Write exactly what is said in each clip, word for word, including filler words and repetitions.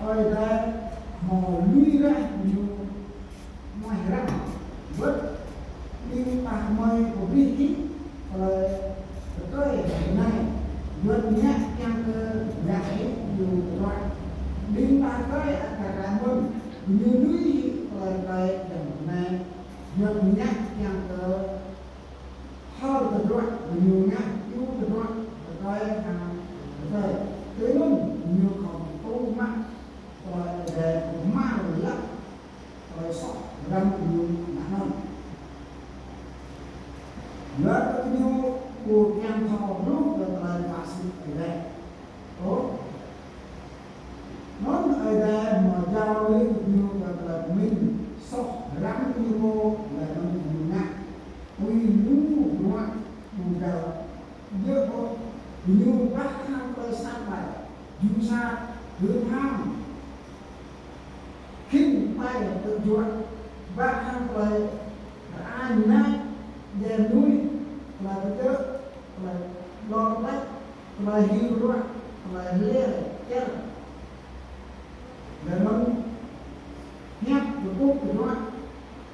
Ơi Adai hmâo lui rai ñu mơ̆ng răng. Wơ̆t ƀing ta hmâo pơbri hĭ tơlơi tơkơi anai. Wơ̆t ngă kiăng kơ ngă hĭ ñu tơdruă. Ƀing ta tơkơi aka ră mơ̆n, ñu lui hĭ tơlơi tơkơi yang anai. Wơ̆t ngă kiăng kơ hơ̆ tơdruă, ñu ngă ñu tơdruă, tơkơi hăng tơkơi. Tui anŭn ñu khŏm tŭ mă tơlơi Ơi Adai pơhmar lăp tơlơi soh răm ñu ngă anŭn. Yua kơ ñu ƀu kiăng thâo hluh kơ tơlơi pơsĭt Ơi Adai. Ơ, anŭn Ơi Adai hmâo jao lĕ ñu kơ tơlơi pơmĭn soh răm ñu pô, laih anŭn ñu ngă. Tui ñu bruă ƀu găl djơ̆ ôh, ñu bah hăng tơlơi sat ƀai, jum sat, hưn ham, khĭn ƀai tơjuă, bah hăng tơlơi rơañ nač, djai mơnuih, tơlơi pơjơ̆, tơlơi lor lač, tơlơi hil ruă, tơlơi hlĕ čer. Laih anŭn hiăp kơkuh kơnuă,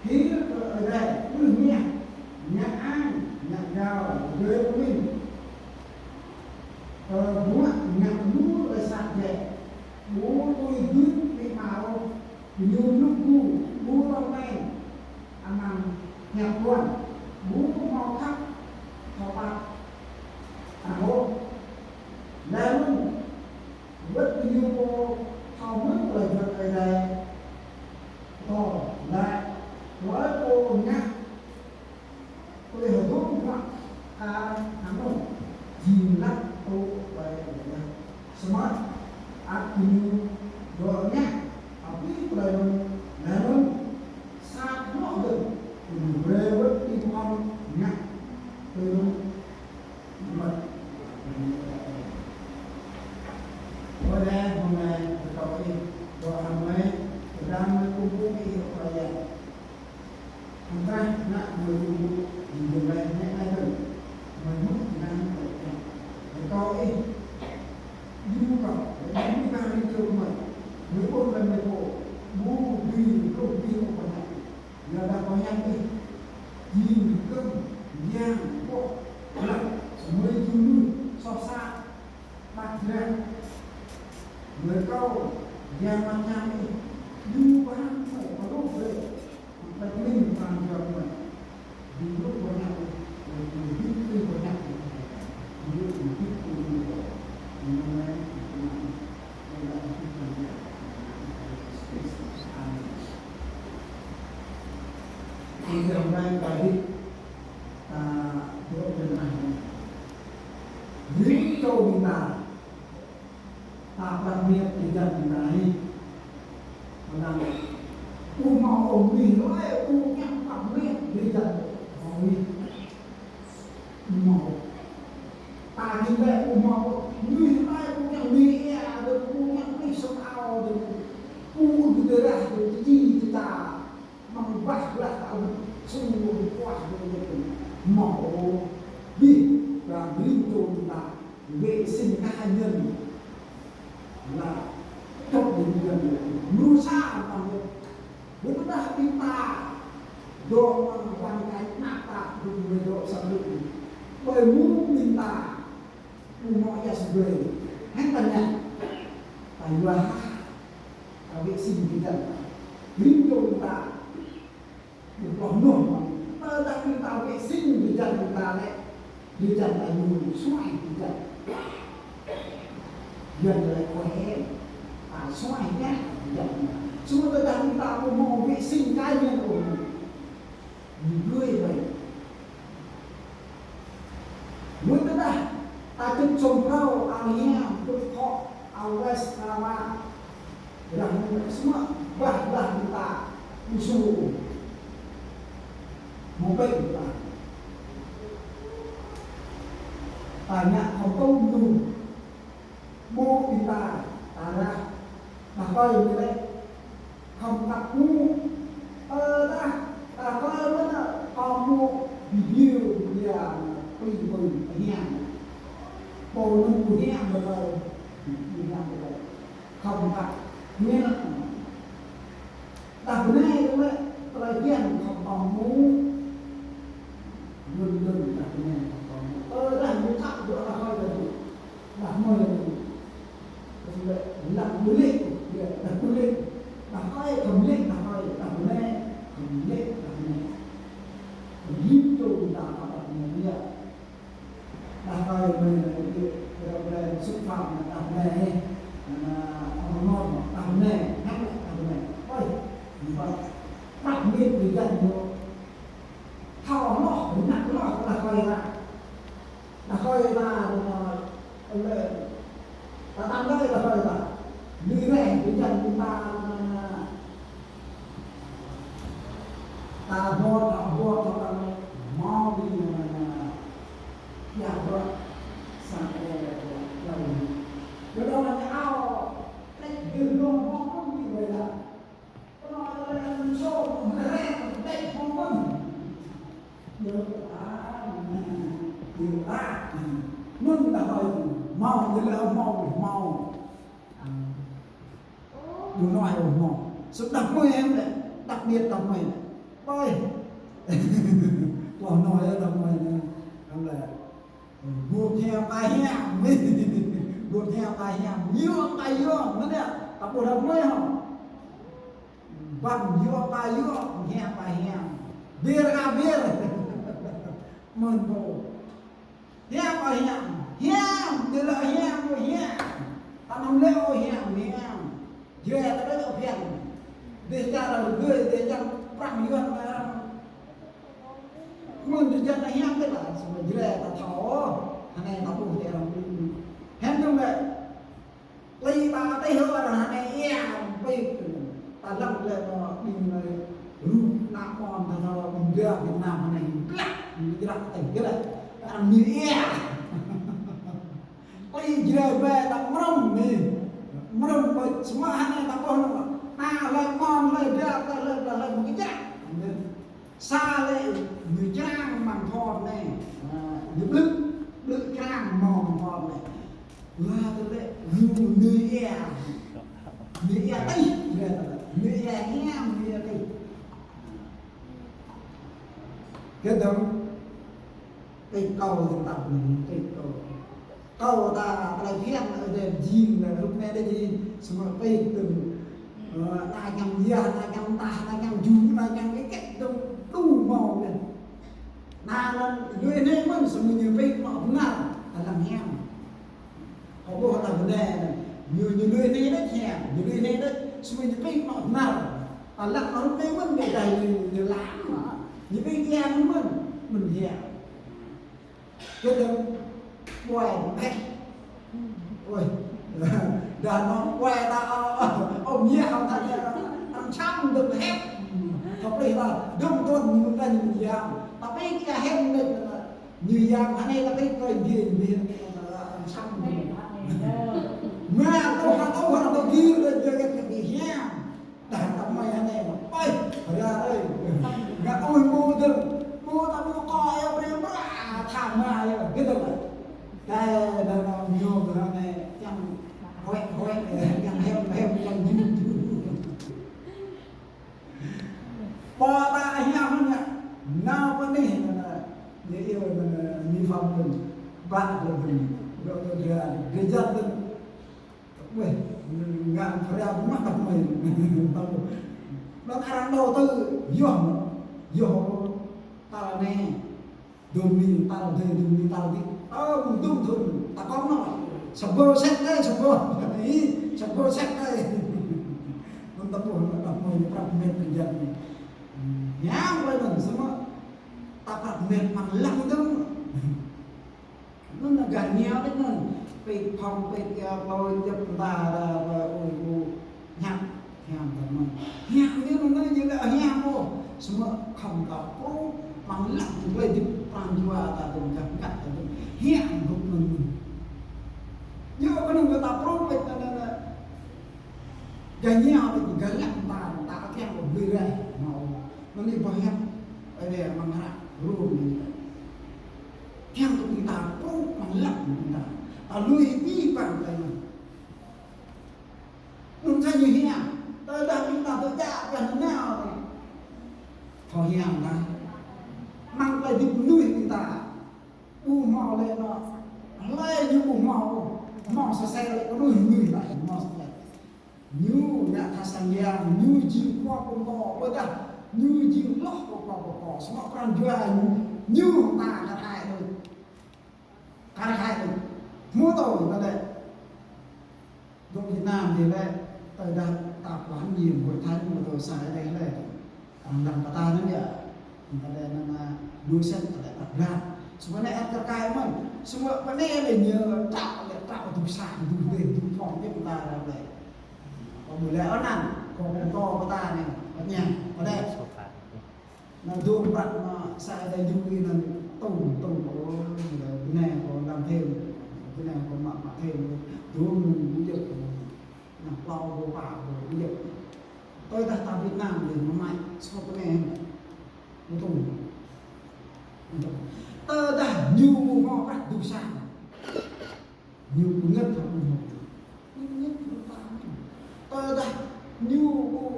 hil kơ Ơi Adai, ƀuh mia, ngă ang, ngă gao, dơi pơmĭn. Kơ bruă ngă lu tơlơi sat djai. Ƀu tui gưt amĭ ama ôh, ñu mlŭk gu, ƀu rơmeng, amăng hiăp Tuhan, ƀu hmâo khăp, hmâo pap, ăh ôh. Laih anŭn, wơ̆t ñu pô thâo mơ̆n tơlơi juăt Ơi Adai, tơl laĭ, tơlơi pô ngă tui hơdôm bruă kar hăng anŭn, jing lăp tŭ ƀơi Ơi Adai. Samơ̆ ăt ñu dŏ ngă, abih tơlơi anŭn, laih anŭn sat hloh dơ̆ng, ñu brơi wơ̆t ƀing ƀôn ngă tui anŭn mơ̆n. Ơi Adai, hmâo anai, rơkâo ih, dŏ hăng mơi, tơdang mơi kơkuh kơ ih, Ơi Adai. Hăng tơdah ngă mơi kơkuh, jing dơ̆ng laih ngă anai dơ̆ng, mơi mŭt jơlan tơlơi kiăng. Rơkâo ih, yua kơ, yua kơ ih čô mơi, mơi ƀuh laih mơi pô, ƀu dưi, ƀu dưi ƀu pơhiăp. Yua dah pơhiăp ih, jing kơ̆ng, yang, pŏk, lăp, samơi jing mơnuih soh sat, ƀăk jreh. Mơi rơkâo, yang mă ñam ih, yua ƀơ̆ng mơi, pơluh brơi. Ƀĕ mĭn pran jua mơi. Djru pơhiăp ih, djru djru pơhiăp ih. Djru djru pơhiăp ih. Amen. Ih yang lain bagi, ah, dua puluh lima. Ring čô ƀing ta, ta prăp mĕt kơ jăn ƀing ta ih. Mơnăng, ƀu hmâo ôh mih lơi, ƀu ñăp prăp mĕt kơ jăn ƀing ta ih. Ƀu hmâo. Ta ƀing ta ƀu hmâo ôh mih lơi, ƀu ñăp mih ia, ƀu ñăp mih sơ̆p ao, ƀu ƀu dơrah, ƀu či či ta. Mơ̆ng bah blah ta ƀu sung ƀu kuah ƀu dơ̆ng. Hmâo ôh. Bih, ƀing ring čô ƀing ta. Vệ sinh cá nhân là cấp định dân, mrô sa tăng lĕ. Ƀu tơdah ƀing ta dŏ amăng hoàn cảnh anăp ta, ƀu mơi dŏ sang ƀing. Ƀơi mơ̆ng ƀing ta, ƀu hmâo ia sơbơi. Hăng ta ngă. Ta yua hă. Ta vệ sinh cá nhân. Ring čô ƀing ta. Ƀu hluh mơ̆n, tơdah ƀing ta vệ sinh drơi jăn ƀing ta lĕ, drơi jăn ta ñu suaih drơi jăn. Yuan lĕ khua hĕ, ta suaih ngă drơi jăn. Samơ̆ tơdah ƀing ta ƀu hmâo vệ sinh cá nhân ôh, ñu gơi ƀai. Mơ̆ng tơdah ta čơ̆p sum phrâo, ao hiam, bưp khŏ, ao vest, kơnơ̆ng mơ̆n. Rah mơ̆ng samơ̆ bah blah ƀing ta, ƀu su. Mơ̆ ƀĕ ƀing ta. Ta ngă khŏm tŭ mơ̆n. Mơ̆ ƀing ta, ta rah, ta pơi mơ̆ lĕ. Khŏm kăp mơ̆, ơ, ta, ta pơi mơ̆ lĕ, khŏm mơ̆ video, video, pơi mơ̆ hiam. Pô nŭn mơ̆ hiam mơ̆ lĕ, hiam mơ̆ lĕ. Khŏm kăp. Mĕt. Đah bơnai tơlơi, tơlơi phiăn khŏm tong mŭ. Lun lun đah bơnai khŏm tong mŭ. Ơ, đah ñu thâo dŏ đah hơi đah ñu. Đah mơi đah ñu. Tơlơi lăng bơlĕ, đah bơlĕ. Đah hơi khŏm lĕ đah hơi, đah bơnai khŏm lĕ đah bơnai. Khŏm hip tŭ đah đah bơnai. Đah hơi mơi, đah hơi xúc phạm đah hơi, đah hơi ngon, đah hơi, hăng đah hơi. Ôi, ñu pă, prăk mĕt tui jăn ñu. Thâo hloh, năk hloh đah hơi ta. Đah hơi ta, đah hơi, ta tăm đah hơi ta. Lui reh tui jăn ñu ta. Ta bơ̆t, ta bơ̆t, ta bơ̆t, hmâo ƀing anai, anai, anai. Ia bơ̆t, sang ơ, ơ, ơ. Bơ̆t anai ao, tĕk gơ̆ lŏm hmâo mơ̆n ƀing anai. Bơ̆t anai, anai, anai, sô, mơ̆n rĕ, tĕk hmâo mơ̆n. Yua ta, yua ta. Mơ̆n ta hơi, hmâo, yua lĕ hmâo, hmâo. Ƀu nói ôh mơ̆. Sŭt đah mơi em lĕ, đặc biệt đah mơi lĕ. Ơi. Ƀu nói ôh đah mơi lĕ. Em lĕ. Buộc hiam ta hiam. Buộc hiam ta hiam. Yua ta yua. Mơ̆n yơh. Ta ƀu đah mơi hŏ. Băng yua ta yua. Hiam ta hiam. Bir ka bir. Mơ̆n ƀu. Hiam ơi hiam, hiam, ñu lĕ hiam, ơi hiam. Ta anăm lĕ ơi hiam, hiam. Jrai ta đôč ơi hiam. Dêh čar rơgơi, dêh čar prăng yuan ta arăng. Mơ̆n dêh čar ta hiam tơl lah, samơ̆ Jrai ta thâo. Hơnai ta ƀuh tơl arăng ƀuh. Hiam tơl lĕ. Tơlơi ta tih hơ arăng hơnai ia, pĭt. Ta lăng lĕ kơ ƀing anai rup ană ƀôn ta thâo ƀing Việt Nam hơnai blăk, blăk tih gơ̆ lĕ. Arăng ñu ia. Tơlơi Jrai ƀai ta mrŏm anai. Mrŏm ƀai samơ̆ hơnai ta ƀuh anŭn. Ană hlơi ƀôn hlơi blăk, hlơi blăk, hlơi mơ̆ng kơčrăk. Sa lĕ ñu črang amăng thôn anai. Ñu blư̆, blư̆ črang amăng thôn anai. Yua tơlơi ñu, ñu ia. Ñu ia tih, yua tơlơi. Ñu ia hiam, ñu ia tih. Kơ dơ̆ng, tih kâo dơ̆ng tap anai, tih kâo. Kâo ta tơlơi phiăn, ơ, đe jing, đe rup anai đe jing, samơ̆ pĭt tơ̆ng. Ơ, ană ñăm yah, ană ñăm tah, ană ñăm jŭ, ană ñăm kĕ kĕ tơ̆ng, tŭ mâo đe. Ană anŭn lui anai mơ̆n, samơ̆ ñu pĭt mă bơnar, ta lăng hiam. Kâo ƀuh ta bơnai anŭn, ñu, ñu lui anai đôč hiam, ñu lui anai đôč, samơ̆ ñu pĭt mă bơnar. Ta lăng mă rup anai mơ̆n, đe đai ñu, ñu lăng mă. Ñu pĭt hiam mơ̆n, mơ̆n hiam. Kơ tơ̆ng ƀuai ƀĕ. Ôi, đa nŏ ƀuai ta, ơ, ơ, ơ, ôm yah hăng ta, ta, ta, ta čăm dơ̆ng hĕp. Thâo plih ta, dơ̆ng tuan ñu ta ñu yah. Ta pĭt yah hĕp ñu ta, ñu yah, hơnai ta pĭt kơ ñu, ñu, ta čăm dơ̆ng. Mă, tơ̆ng hăng tơ̆ng hăng tơ̆ng gir, ta jơgĕt kơ ñu yah. Đah tăm mơi hơnai mă. Ơi, ră ơi. Ngă ơi mơ̆ dơ̆ng. Mơ̆ ta mơ̆ kơ ia brơi mra, tha mă ia. Gơ̆ tơ̆ng. Kơ đah nŏ ñu tơ̆ng hơnai. Čang huĕ huĕ, čang hiam hiam, čang jŭ jŭ. Pô ta hiam hơnai. Nao pơ anai hơnai. Ñu iâu hơnai, ñu pham hơnai. Bă hơnai. Gơ̆ gơ̆ gơ̆. Gơ̆ jăt hơnai. Weh, ngă pơria mơ̆ đah mơi. Anŭn arăng đầu tư, yơh, yơh, tal anai, dum ni, tal adih, dum ni, tal adih. Ơ, mơ̆ng dum thun, ta kŏng nŏ. Sa ƀô̆ sĕt đơi, sa ƀô̆. Ih, sa ƀô̆ sĕt đơi. Anŭn ta ƀuh, đah mơi, prăp mĕt tui jăn. Hiam tơlơi anŭn, samơ̆ ta prăp mĕt mơ̆ng lăng dơ̆ng. Anŭn gah ñu đôč anŭn. Pĭt phŏng, pĭt ia, plơi, jăp ta, ta, ta, ôi, ôi, hiam, hiam ta mơ̆n. Hiam ñu anŭn, ñu lĕ hiam ôh. Samơ̆ khŏm ta pru, mơ̆ng lăng tơlơi hơdip pran jua ta tơ̆ng, gah ngă ta tơ̆ng. Hiam hrup anŭn. Yua kơ anŭn ta pru, pĭt ta, ta, ta. Gah ñu đôč, gah lăng ta, ta kiăng kơ ƀơi rai. Mâo. Anŭn ih ƀuh hiam. Ơi, mơ̆ng hră, rŭng anai. Kiăng kơ ƀing ta, pru mơ̆ng lăng ƀing ta. Ta lui ƀing ta tơlơi anŭn. Anŭn sa ñu hiam, Tơdah ƀing ta tơjă pioh nanao anai, thâo hiam ta. Amăng tơlơi hơdip mơnuih ƀing ta, ƀu hmâo lĕ anŏ hlơi ñu ƀu hmâo, hmâo sơsel lĕ kơnuih mơnuih ta, hmâo sơsel. Ñu ngă tha sang yang, ñu jing khua pơtô, ƀôdah ñu jing hloh kơ khua pơtô, samơ̆ pran jua ñu, ñu ta kar kaĭ đôč. Kar kaĭ đôč. Hmâo tơlơi ta lĕ. Dŏ Việt Nam dih lĕ, tơdah ta pơlan ñu, Hội Thánh mơ̆ tơlơi sa lĕ lĕ. Arăng dăng pơtă anŭn yơh. Tơlơi anŭn, a, đua sen tơlơi ta pơlan. Samơ̆ anai ăt kar kaĭ mơ̆n. Samơ̆ pơ anai lĕ ñu trap lĕ trap tŭ sa, tŭ dêh, tŭ phong, tŭ ta lĕ. Kơ ƀu lĕ anŭn, kơ pơtô pơtă anai, pơñen, pơđĕ. Anŭn dŏ prăk anŭn sa Ơi Adai djru anŭn tŭm, tŭm, ơ, bơnai kơ lăm thêm, bơnai kơ mă, mă thêm, dŏ mơ̆ng ƀu djơ̆, anŭn klâo ƀu pă ƀu djơ̆. Tơdah ta Việt Nam dih mơmai, sô bơnai, ƀu tŭm. Tơdah ñu ƀu hmâo prăk dŏ sa. Ñu pơngăt hăng ƀu hmâo. Ñu pơngăt hăng ƀu hmâo. Tơdah ñu ƀu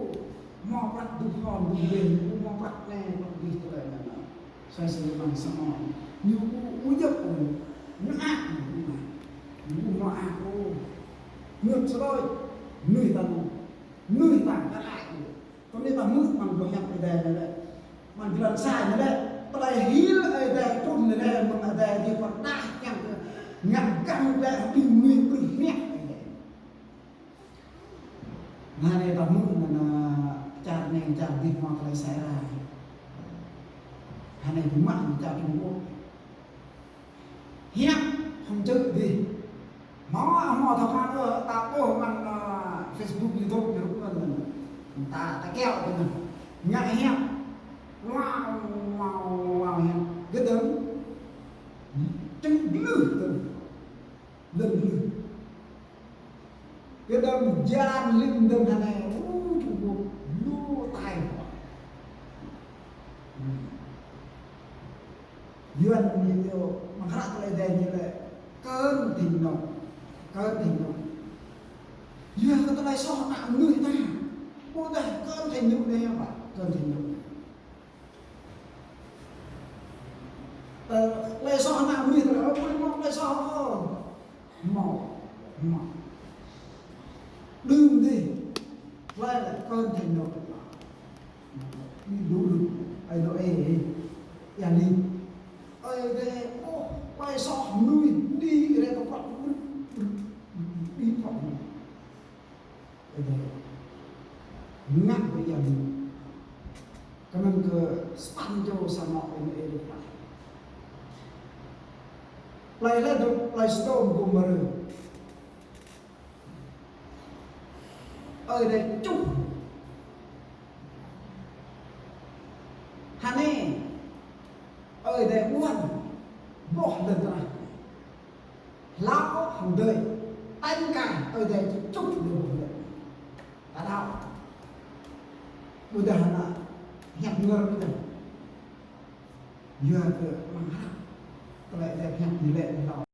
hmâo prăk dŏ phon dŏ beng, ñu ƀu hmâo prăk anai, prăk dih tơlơi anŭn. Sai sơlơi mơ̆ng samơ̆. Ñu ƀu, ƀu djơ̆ ôh. Ñu ăh, ñu ƀu hmâo ăh ôh. Ñu sơlơi. Mơnuih ta anŭn. Mơnuih ta kar kaĭ ôh. Tui anai ta hmư̆ amăng boh hiăp Ơi Adai anai lĕ. Amăng jơlan sa anai lĕ. Tơlơi hil Ơi Adai trŭn anai lĕ, mơ̆ng Ơi Adai dih pơrơđah kiăng kơ ngă gah lĕ ƀing mơnuih ƀrưh hriăk Ơi Adai. Anai ta hmư̆ anŭn, a, čar anai čar dih hmâo tơlơi sa rai. Anai ƀu mă anŭn čar Trung Quốc. Hiăp hăng čư̆ dih. Hmâo, hmâo thâo krăn ôh, ta ƀuh amăng, a, Facebook, YouTube ñu rŭ anŭn. Ta, ta kiaŏ kơ anŭn. Ngă hiăp. Wow, wow, wow, hiăp. Gơ̆ dơ̆ng. Čơ̆ng glưh dơ̆ng. Lơ̆m glưh. Gơ̆ dơ̆ng jan lĭm dơ̆ng hơnai. Ơ, Trung Quốc. Lu tai. Hmm. Yuan ñu, ñu, mơ̆ng hră tơlơi Ơi Adai ñu lĕ cơn thịnh nộ, cơn thịnh nộ. Yua kơ tơlơi soh ană mơnuih ta. Ƀôdah cơn thịnh nộ anai hă, cơn thịnh nộ. Tơ-, tơlơi soh ană mơnuih ta lĕ, ơ, ƀu hmâo tơlơi soh ôh. Hmâo, hmâo. Đưm dih, tơlơi lĕ cơn thịnh nộ. Ih lu lu, ai dŏ ê, ia li. Ơi Adai, ôh, tơlơi soh mơnuih, đĭ rai kơ prăk mơnuih, đĭ prăk mơnuih. Ơi Adai, ngă brơi ia lu. Kơnơ̆ng kơ spăn čô samơ̆ Ơi Adai đĭ prăk. Plei lĕ dŏ, plei Sôdôm Gômôrơ. Ơi Adai čuh. Hơnai, Ơi Adai ƀuăn boh lŏn tơnah. Hlâo hăng adơi, tañ kah Ơi Adai či čuh lŏn boh lŏn. Ta đaŏ. Ƀôdah ană hiăp ngơr ƀôdah. Yua kơ amăng hră tơlơi Ơi Adai hiăp ñu lĕ hlâo.